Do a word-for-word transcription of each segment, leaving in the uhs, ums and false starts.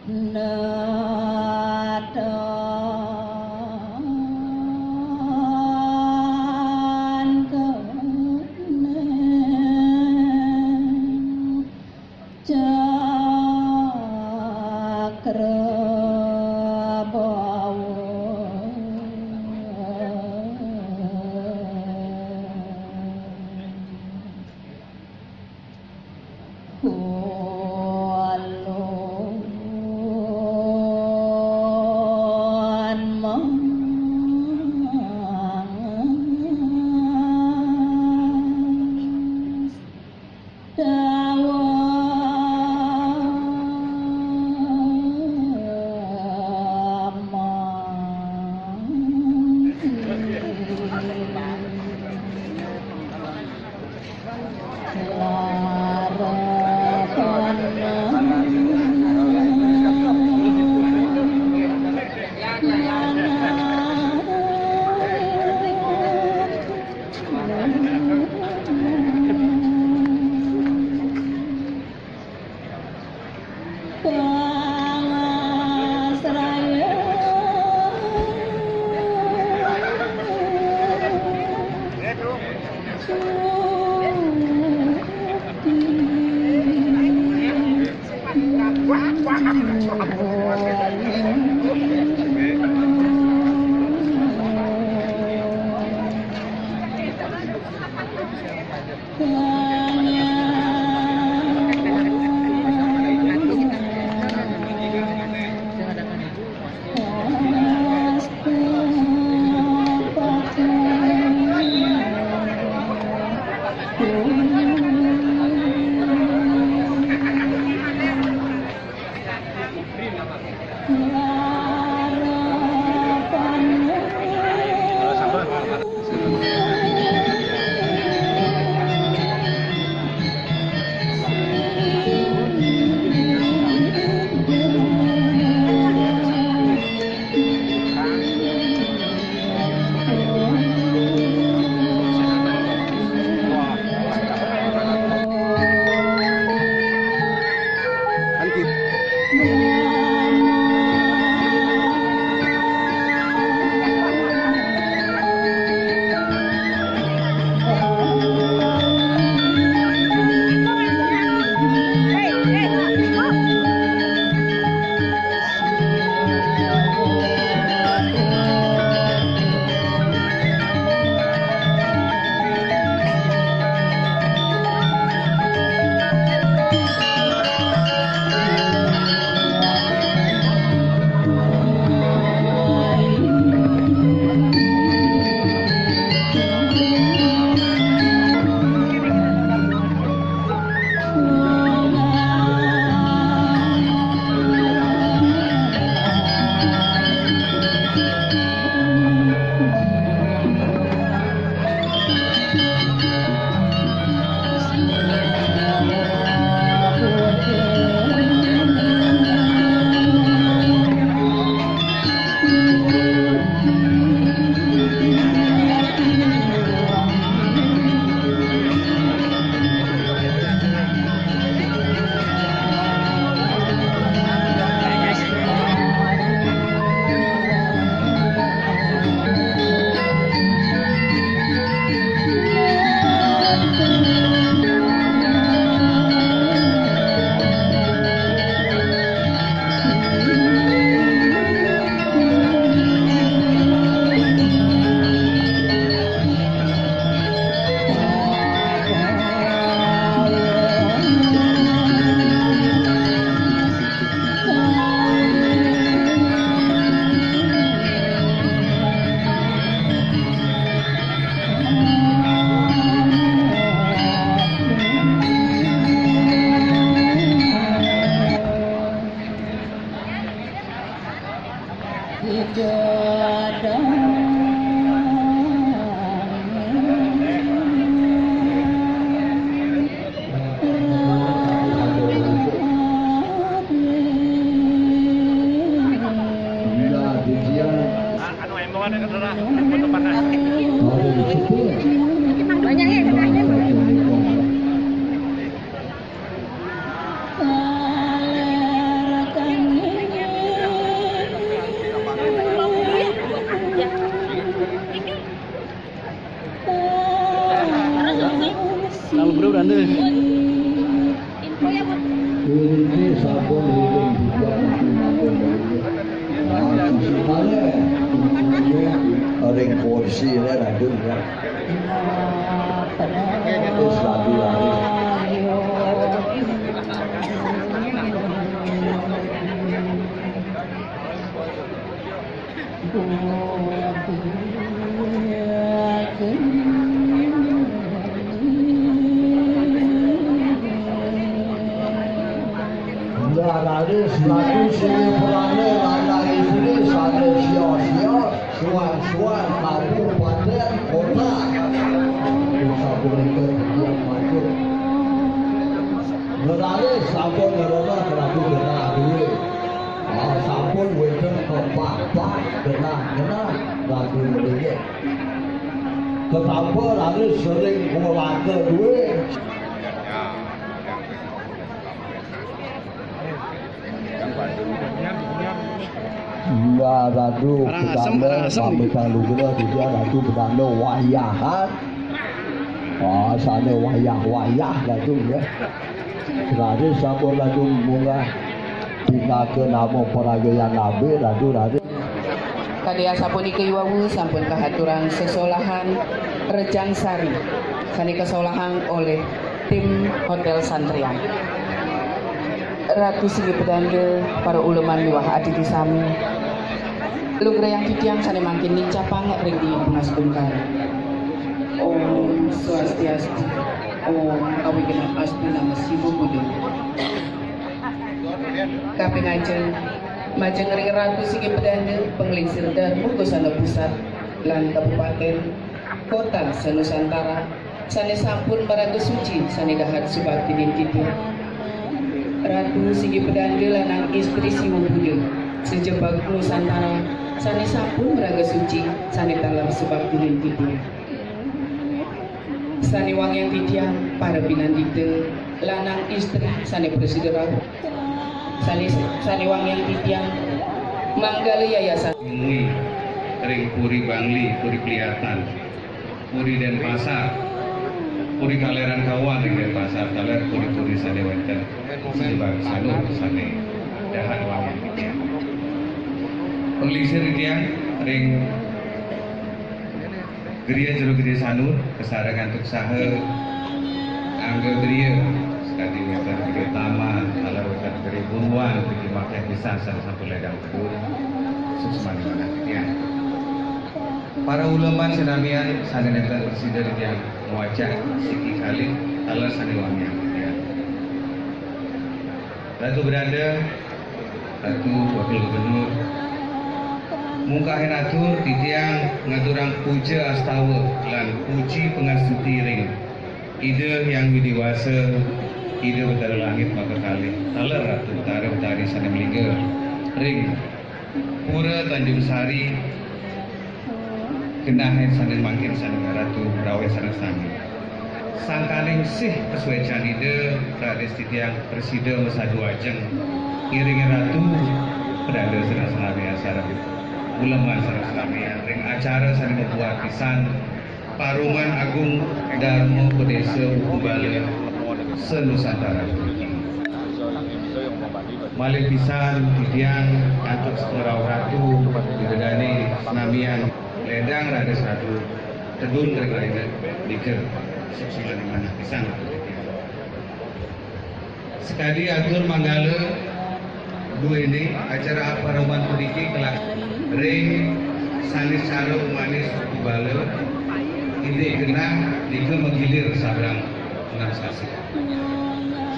Netan keneng cakrabawa. Iki sampun wiring juga. Nah, sisi malih. Ring kursi le, Ratu, ya. Wis, Ratu, lari. Lah, raris Ratu sing perane lanang istri sane sia-sia, suwan-suwan kabupaten kota. Sapunika titiang matur. Raris sampun ngerono Ratu genah duwe. Ah, sampun wenten kepah-pah genah-genah Ratu mriki. Ketampa raris sering kuwata duwe. Iya, Ratu Karangasem, Betanda, Karangasem. Pamit lugra juga Ratu Betanda wayahan. Ah, sane wayah-wayah Ratu, ya. Raris sampun Ratu munggah pinaka nama paragayan nabe Ratu, Ratu. Kadi asapunika iwau sampun kahaturang sesolahan Rejang Sari sane kasolahang oleh tim Hotel Santrian. Ratu Sigi Pedanda, para uleman miwah aditi sami. Lugrayang titiang sane mangkin nincapang ring dini tunas bungkar. Om Swastiastu. Om Awignamastu Namo Siwa Buddha. Kaping ajeng, majeng ring Ratu Sigi Pedanda, panglingsir Darma Gosana Pusat, lan Kabupaten, Kota Sanusantara, sane sampun maraga suci, sane dahat subaktinin titiang. Ratu Sigi Pedanda lanang istri Siwa Buddha, sejebag Nusantara, sane sampun maraga suci, sane taler subaktinin titiang. Sane wangiang titiang, para pinandita, lanang istri, sane prasida rauh. Sane, sane wangiang titiang, manggala yayasan. Mungguing ring Puri Bangli, Puri Kliatan, Puri Denpasar, Puri Kaleran Kawan ring Denpasar, taler puri-puri sane wenten sejebag Sanur sane dahat wangiang titiang. Panglingsir titiang ring Griya Jero Gedhe Sanur, kasareng antuk saha angga griya, sakadi wenten Griya Taman, taler wenten Griya Buruan, mriki makyah pisan sane sampun ledang teduh, suksmaning manah titiang. Para uleman sinamian sane nenten prasida titiang ngwacak siki kalih, taler sane wangiang titiang. Ratu Beranda, Ratu Wakil Gubernur, mungkahin atur titiang ngaturang puja astawa lan puji pangastuti ring Ida Hyang Widi Wasa, Ida Betara Langit makakalih, taler Ratu Betara Betari sane malingga ring Pura Tanjung Sari, genah sane mangkin sane Ratu raweh sareng sami. Sangkaning sih pasuecan Ida, raris titiang prasida masadu ajeng ngiringi Ratu Pedanda sareng sami sareng uleman sareng sami ring acara sane mabuat pisan Paruman Agung Darma Padesa Ukubala Senusantara. Malih pisan titiang antuk ngrauh Ratu Ida Dane sinamian ledang raga Ratu tedun ring rena nika, suksmaning manah pisan. Sakadi atur manggala duene, acara paruman puniki kalaksanaan ring sane cara umanis Ukubala, indik genah nika magilir sabrang enam sasi.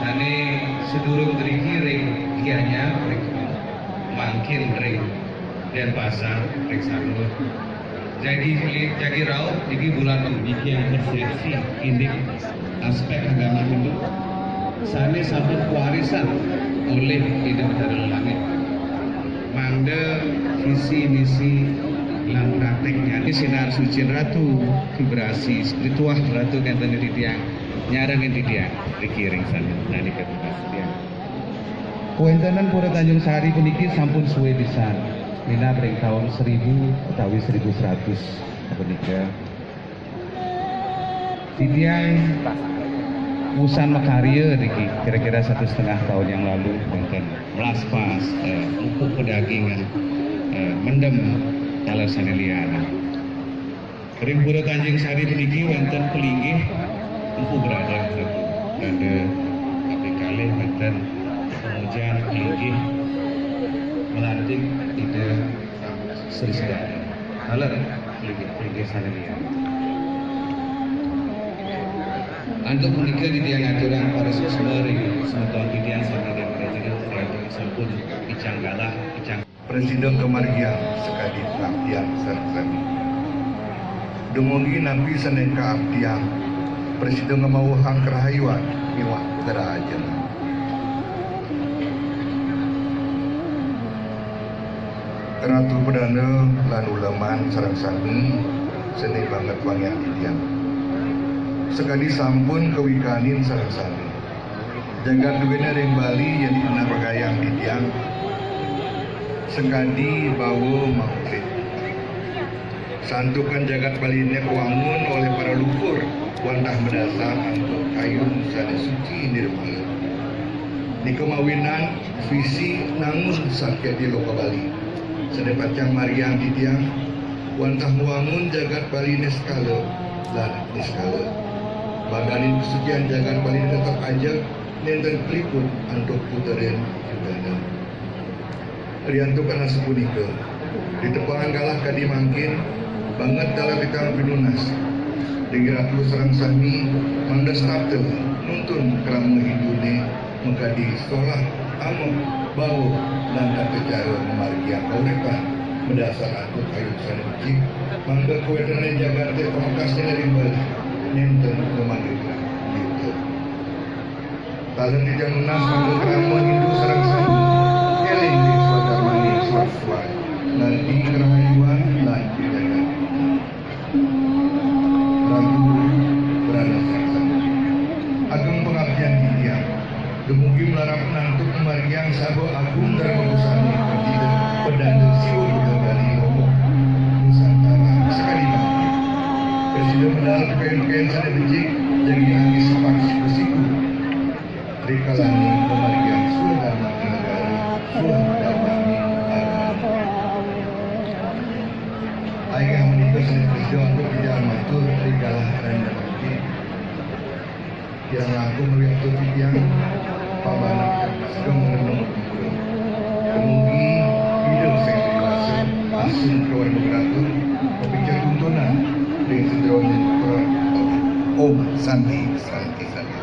Sane sadurung driki ring Gianyar, ring mangkin ring Denpasar, ring Sanur. Jagi, jagi rauh, jagi bulan niki yang persepsi indik aspek agama Hindu sane sampun kawarisan olih Ida Betara Langit. Mangda visi misi lan prakteknya ini sinar suci Ratu, vibrasi spiritual Ratu kenten titiang nyarengin titiang dikiring sana nani ketugas titiang. Kawéntenan Pura Tanjung Sari puniki sampun suwé pisan, minab ring taun seribu utawi seribu seratus sapunika. Titiang Wusan makarya niki kira-kira satu setengah tahun yang lalu, wénten melaspas, eh, mupuk pedagingan, eh, mendem taler sané lianan. Ring Pura Tanjung Sari puniki wénten pelinggih Empu Bradah, Empu Bradah kaping kalih wénten pamujan pelinggih melantik Ida Sri Sedana. Taler pelinggih, pelinggih sané lianan. Antuk punika titiang ngaturang parasuksma ring semeton titiang sami ring Praja, sampun picang galah, picang. Prasida kamargiang sakadi pangabdian sareng sami. Dumugi napi sané kaabdiang, prasida ngamawuhang karahayuan miwah karahajengan. Ratu Pedanda lan uleman sareng sami sané banget wangiang titiang. Sakadi sampun kawikanin sareng sami. Jagat duéné ring Bali yén pinargayang titiang sakadi bawa maulit. Santukan jagat Baliné kawangun olih para luhur wantah madasar antuk kayun sané suci nirmala. Nika mawinan visi nangun sakyati loka Bali. Sané pacang margiang titiang wantah ngwangun jagat Bali niskala lan niskala. Mangdaning kasucian jagat Bali tetep ajeg, nénten kaliput antuk puterin yugana. Riantukan asapunika, ditepangang galah kadi mangkin, banget taler titiang pinunas. Ring Ratu sareng sami mangda setata nuntun krama Hinduné makadi solah, ameh, bawa, lan tata cara ngamargiang kauripan madasar antuk kayun sané becik, mangda kawéntenan jagaté pamekasné ring Bali nénten mamandutang yuda. Taler titiang nunas mangda krama Hindu sareng sami éling ring swadarmané swastuan, ngardi karahayuan lan pijagat. Ratu Prana Sakti. Ageng pangabdian titiang dumugi malarapan antuk ngamargiang saba agung Dharma Pusani Perdana Siwa Buddha Bali Lombok Nusantara sakadi mangkin. Prasida medal peken-peken sané becik, jagi angis pangsi besiku. Rikalaning pamargian suh dharma negara, suh dharma agama. Aing menika sané kerja untuk tidak matur rikala rendah mungkin. Kirang langkung mewiatur titiang, pabanak sugeng renung. Dumugi Ida Sang Kuasa, asin kawan begratur, mapicak tuntunan, ring sejeroning peron. Om Santi, Santi, Santi.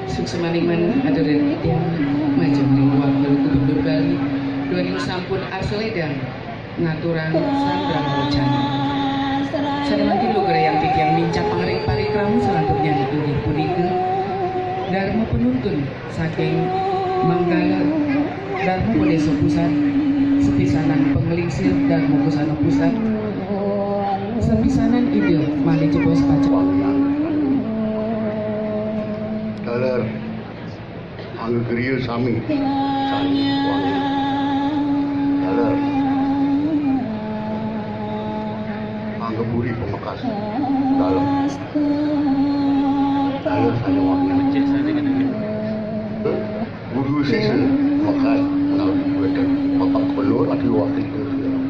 Suksmaning manah atur ring titiang majeng ring wakil Gubernur Bali, duaning sampun arsa ledang ngaturang sandang wacana. Sané mangkin lugrayang titiang mincapang ring parikrama salanturnyané inggih punika Dharma Penuntun saking Manggala Dharma Bodesa Pusat, sepisanan panglingsir Dharma Busana Pusat, sepisanan Ida Malih Jebos Pacang. Taler, mangga griya sami. Sami wangi. Taler, mangga puri pamekas. Dalem. Taler, sami wangi. Guru sesa, maka menawi wénten Bapak Gubernur, adi wakil gubernur.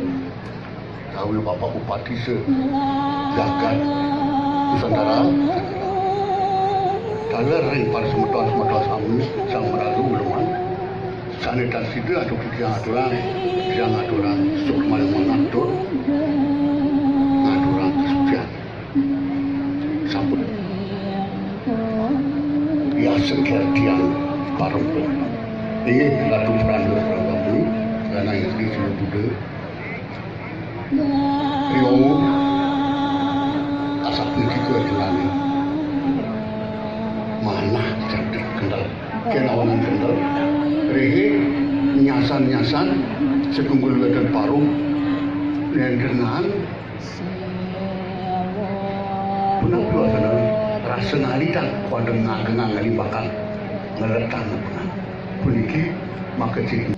Utawi Bapak Bupati se jagat Nusantara. Taler ring para semeton-semeton sami, sang maraga uleman. Sané tan sida atur titiang aturang, titiang aturang suksmaning manah tur ngaturang kasucian. Sampun. Yasa kertian parempe. Inggih Ratu Pranda Prabami, karena istri Sri Buddha. Rio asapun kiko dengan manah cerdik kendal. Kenawanan kendal. Rehe nyat Nyasan-nyasan, setunggal wétan paruh, nénténan. Punah biasana rasa ngalitan, kuadeng ngageng ngalimbakan, ngeletan puniki makecik.